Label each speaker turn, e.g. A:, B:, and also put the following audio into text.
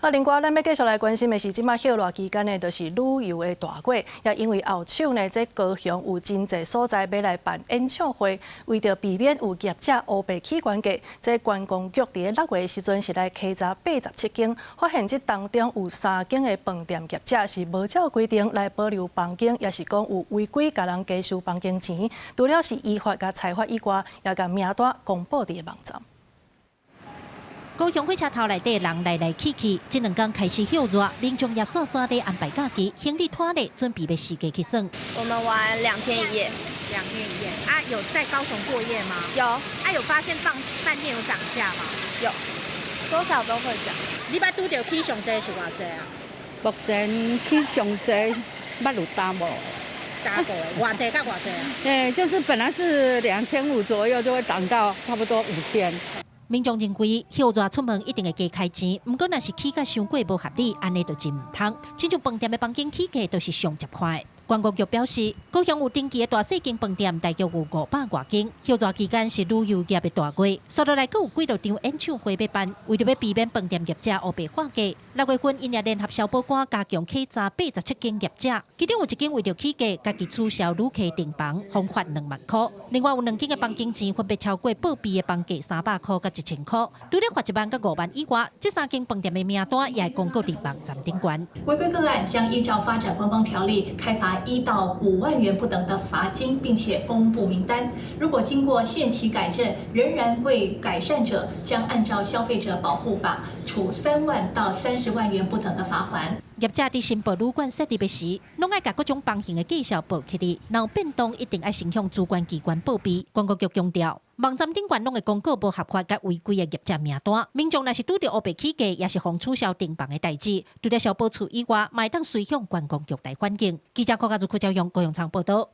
A: 啊，另外，咱欲繼續來關心的是，這馬歇熱期間呢，就是旅遊的大月，也因為後手呢，這高雄有真濟所在欲來辦演唱會，為著避免有業者烏白起原價，這觀光局佇咧6月的時陣是來稽查87間，發現這當中有三間的飯店業者是無照規定來保留房間，抑是講有違規共人加收房間錢，除了是依法共裁罰以外，也共名單公布佇網站。
B: 高雄火車頭內底人來來去去，這兩工開始歇熱，民眾也煞煞咧安排假期，行李拖咧，準備欲四界去耍。
C: 我們玩兩天一夜。
D: 兩天一夜啊？有在高雄過夜嗎？
C: 有。
D: 啊，有發現飯飯店有漲價嗎？
C: 有，多少都會漲。
D: 你捌拄著起上濟是偌濟啊？
E: 目前起上濟，捌有 double。
D: double，偌濟到偌濟啊？
E: 欸，就是本來是2500左右，就會漲到差不多5000。
B: 民眾認為歇熱出門一定會加開錢，毋過若是起價傷過無合理，按呢就真毋通。親像飯店的房間起價都是上十塊。觀光局表示，高雄有登記的大細間飯店大約有500外間。歇熱期間是旅遊業的大月，紲落來閣有幾落場演唱會欲辦，為著欲避免飯店業者烏白喊價，6月份𪜶也聯合消保官加強稽查87間業者，其中有一間為著起價，家己取消旅客訂房，予罰2萬箍。另外有兩間的房間錢分別超過報備的房價300箍佮1000箍，除了罰1萬佮5萬以外，這三間飯店的名單也會公告佇網站頂懸。
F: 違規個案將依照發展觀光條例開罰1到5萬元不等的罰金，並且公布名單。如果經過限期改正仍然未改善者，將按照消費者保護法處3萬到30萬元不等的罰鍰。
B: 業者佇申報旅館設立的時，攏愛共各種房型的介紹報起來，若有變動一定愛先向主管機關報備。觀光局強調，網站頂懸攏會公告無合法佮違規的業者名單。民眾若是拄著烏白起價，抑是予取消訂房的代誌，除了消保處以外，嘛會當隨向觀光局來反映。記者柯家如、柯昭勇高雄場報道。